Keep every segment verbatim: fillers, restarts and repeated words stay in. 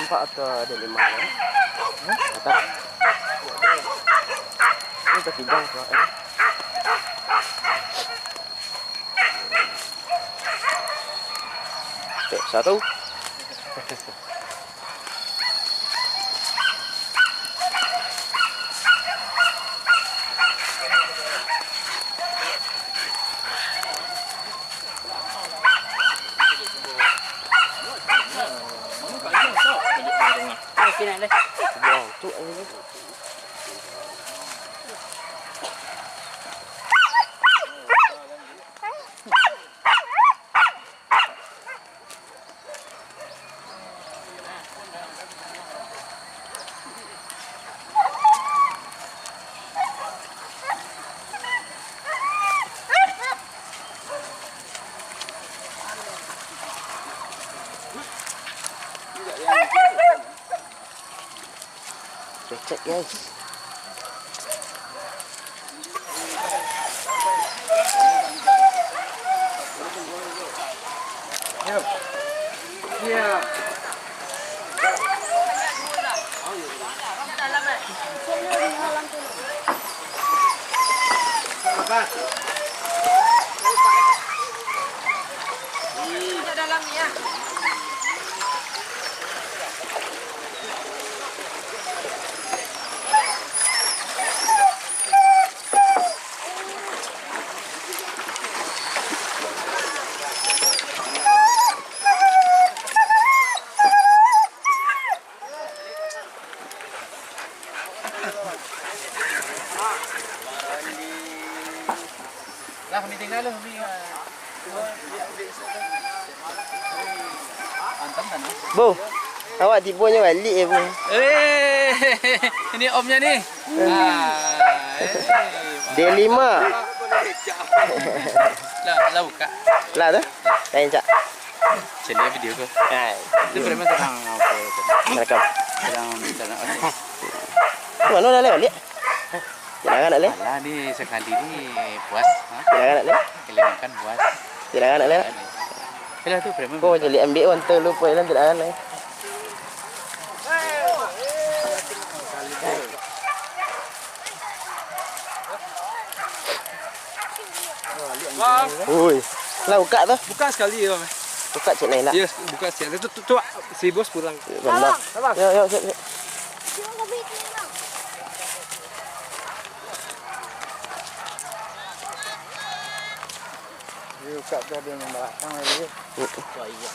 Nampak tu ada lima, ya? Atas. Ini terkijang tu, eh. Cek, satu. Cek, guys. Lah, kami tinggal lah, kami. Bo, awak tibonyo baliak, eh, Bo? Eh, ini omnya ni. Ah, eh. D lima. Lah, lah buka. Lah tu. Lain, Cak. Caliak video ko. Hai. Itu preman sedang apa tu? Merekam. Sedang, sedang apa? Mano lah baliak? Tidak akan nak leh? Alah, ni sakali ni puas, ha? Tidak akan nak leh? Kali makan puas. Tidak akan nak leh? Alah tu preman. Ko jadi ambiak wan tu lu poin lah, tidak akan leh. Wah. Oi. Lah buka tu. Buka sakali, yo. Buka cek lain lah. Yo, buka cek lain. Tu, tu, tu, si bos pulang. Benar. Abang. Yo, yo, cek, cek. Yo, buka tu ada yang belakang lagi. Mm. Wah, iya.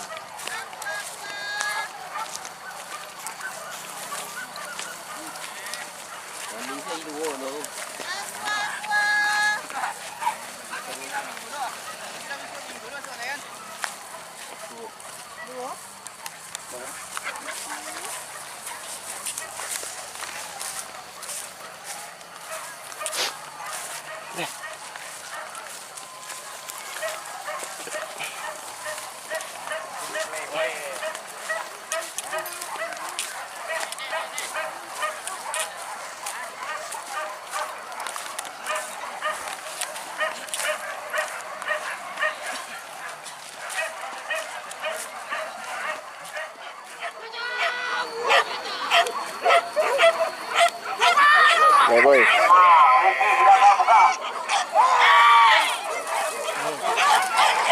Playboy.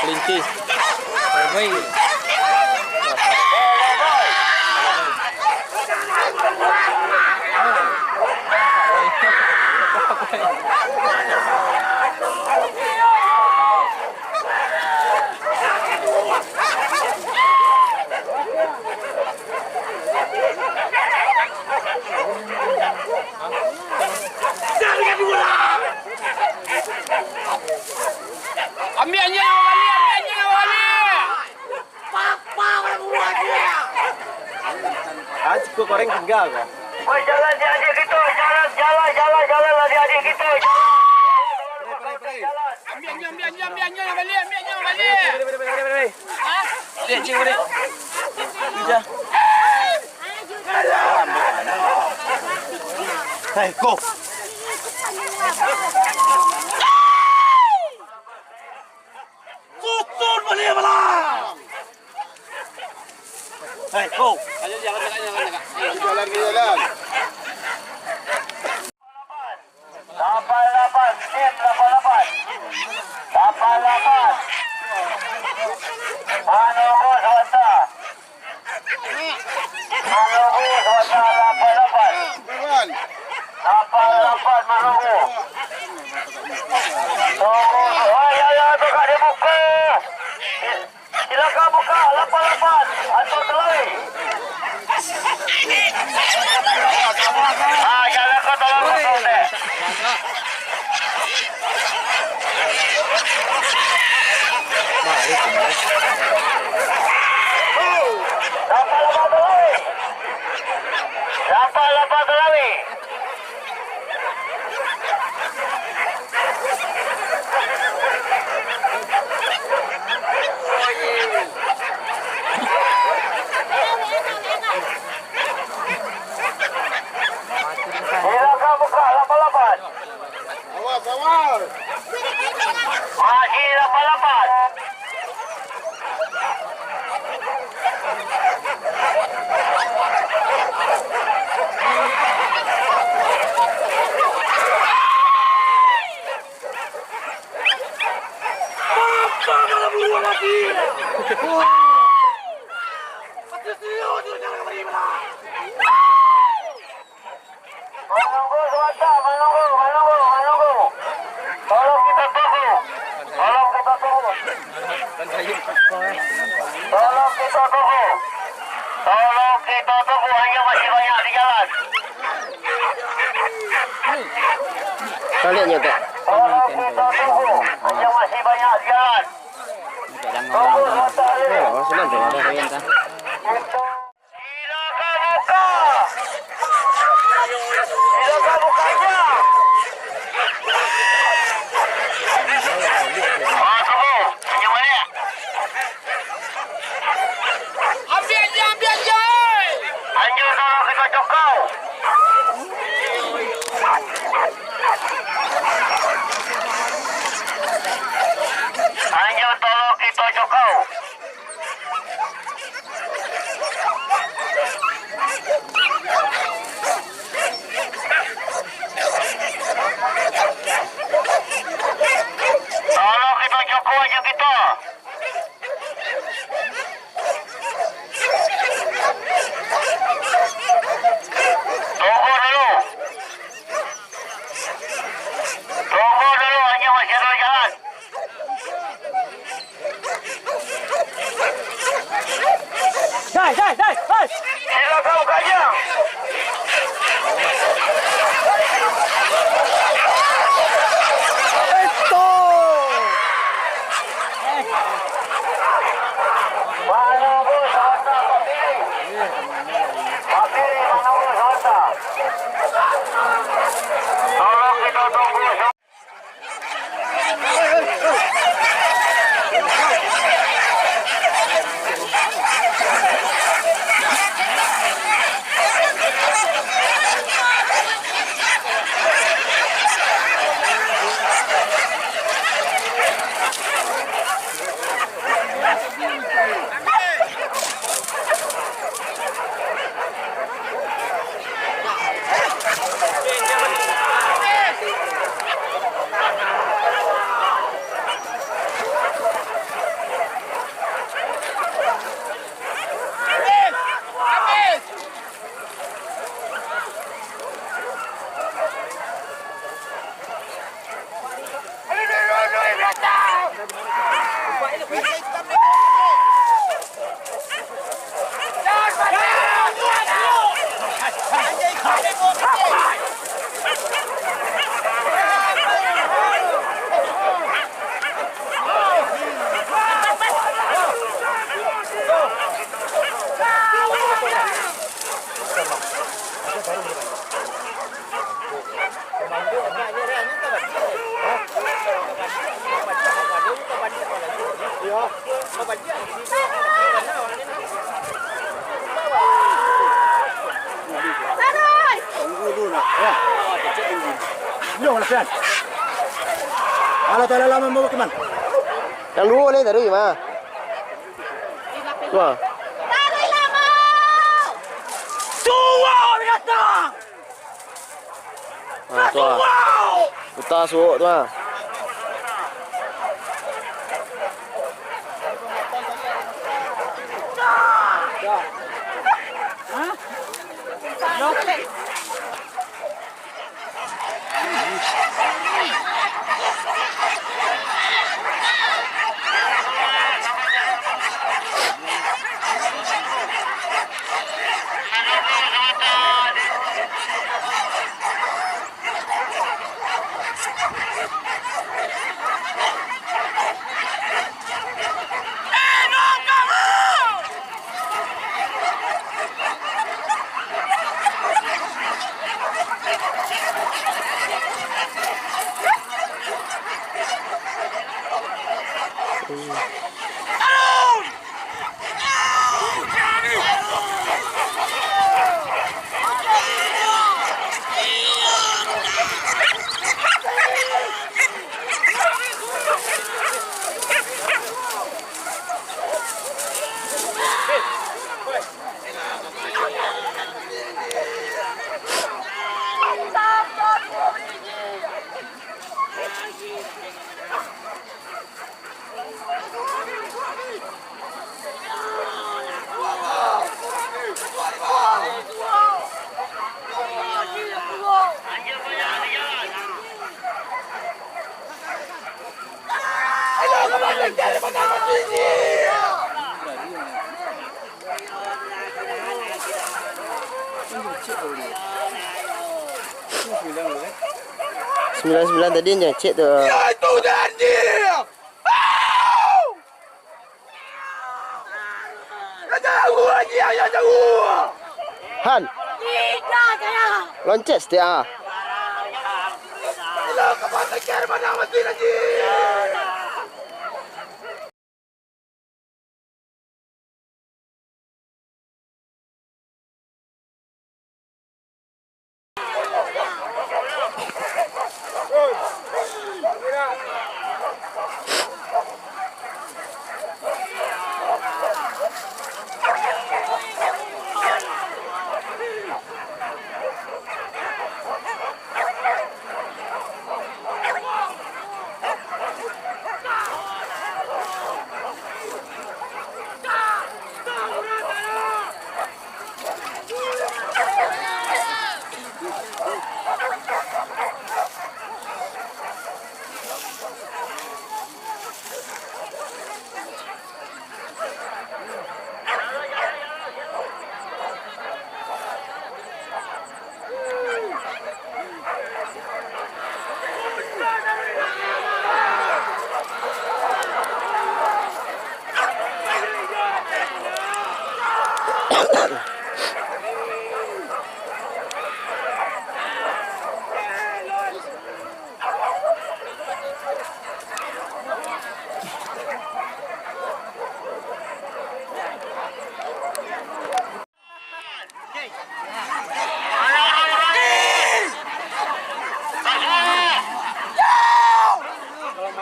Kelinci. Playboy. Ambiak anjiang awak baliak, ambiak anjiang awak baliak. Ah, cukup goreng tinggal kah? Oi, jalan, adik-adik kito, jalan, jalan, jalan, jalan, adik-adik kito, jalan. Ambiak anjiang, ambiak anjiang, ambiak anjiang, baliak, ambiak anjiang, baliak. Hah? Lihat, cik, lihat. Hei, go. Susun baliak, balah. Jalan ke jalan. Lapan lapan, tim lapan lapan. Lapan lapan. Manunggu sabanta. Manunggu sabanta, lapan lapan. Lapan lapan manunggu. Tunggu. Oh, ya, ya, tu ka dibuka. Silakan buka, lapan lapan, atau terlebih. Ah, jalan kau tolong kosong deh. Lapan lapan terlebih. Lapan lapan terlebih. Silakan buka lapan lapan. Awas, awas. Masih lapan lapan. Manunggu sabanta, manunggu, manunggu, manunggu. Tolong kita tunggu. Tolong kita tunggu. Tolong kita tunggu. Tolong kita tunggu, hanya masih banyak di jalan. Tolong kita tunggu, hanya masih banyak di jalan. Tunggu sabanta. Silakan buka. Silakan bukanya. Ah, tunggu. Tunjuk baliak. Ambiak je, ambiak je. Anjing kalau kita cokau. Anjing tolong kita cokau. Tolong kita cokok aja kita. Tunggu dulu. Tunggu dulu, hanya masih ada jalan. Dai, dai, dai, dai. Silakan kajang. Eto. Mana bos, apa pilih? Pilih mana bos, apa? Tolong kita tunggu. Alah, tak ada lama mau bagaimana? Yang dulu boleh taruh, mah. Wah. Ha, tu ah. Puta suok tu ah. Sembilan sembilan tadi nyecek tu. Han. Loncet setiap ah.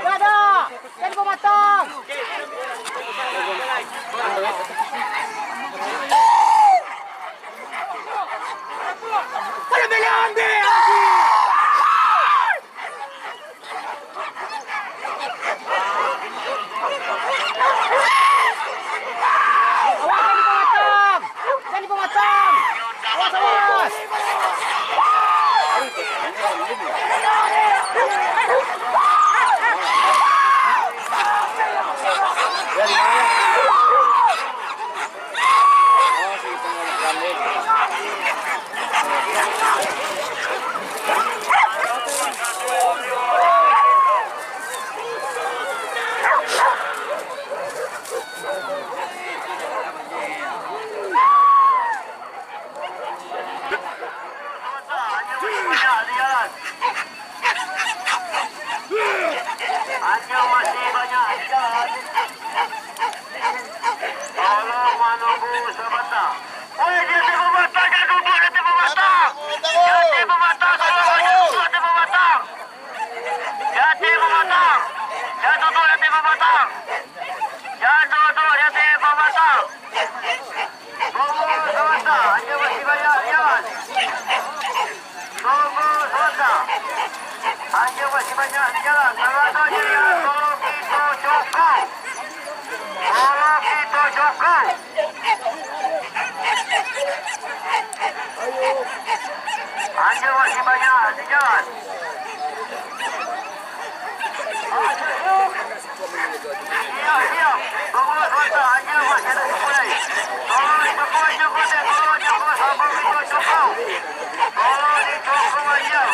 Dada! Jangan kau matang! Kalau bela ambil! Awas, jangan dipamatang! Jangan dipamatang! Awas, awas! Anjing masih banyak di dalam. Tolong manunggu sabanta. Oi, di ateh pamatang, jan duduak di ateh pamatang. Di ateh pamatang, tolong, jan duduak di ateh pamatang. Di ateh pamatang. Jan duduak di ateh pamatang. Jan duduak di ateh pamatang. Tunggu sabanta, anjing masih banyak, jan. Tunggu sabanta. Banyak di jalan, kalau ada di jalan, tolong kito cokok. Tolong kito cokok. Anjing masih banyak di jalan. Siap, siap. Tunggu sebentar, anjing masih ada sepuluh. Tolong dicokok, anjing masih, tolong dicokok, sabar, dicokok. Tolong dicokok, anjing.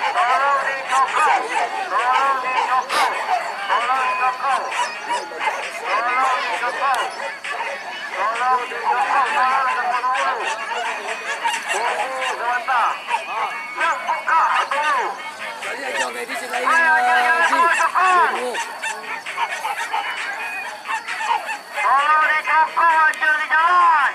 Tolong dicokok. Tolong dicokok. Tolong dicokok. Tolong dicokok. Tolong dicokok, tolong dicokok dulu. Tunggu sebentar. Nak buka dulu. Ayo, jangan dicelain, Haji. Tunggu. Tolong dicokok, anjing di jalan.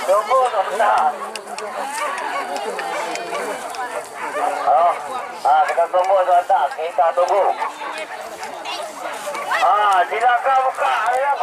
Tunggu sebentar. Oh, ah, kita tunggu sebentar. Kita tunggu. Ah, silakan buka, ya.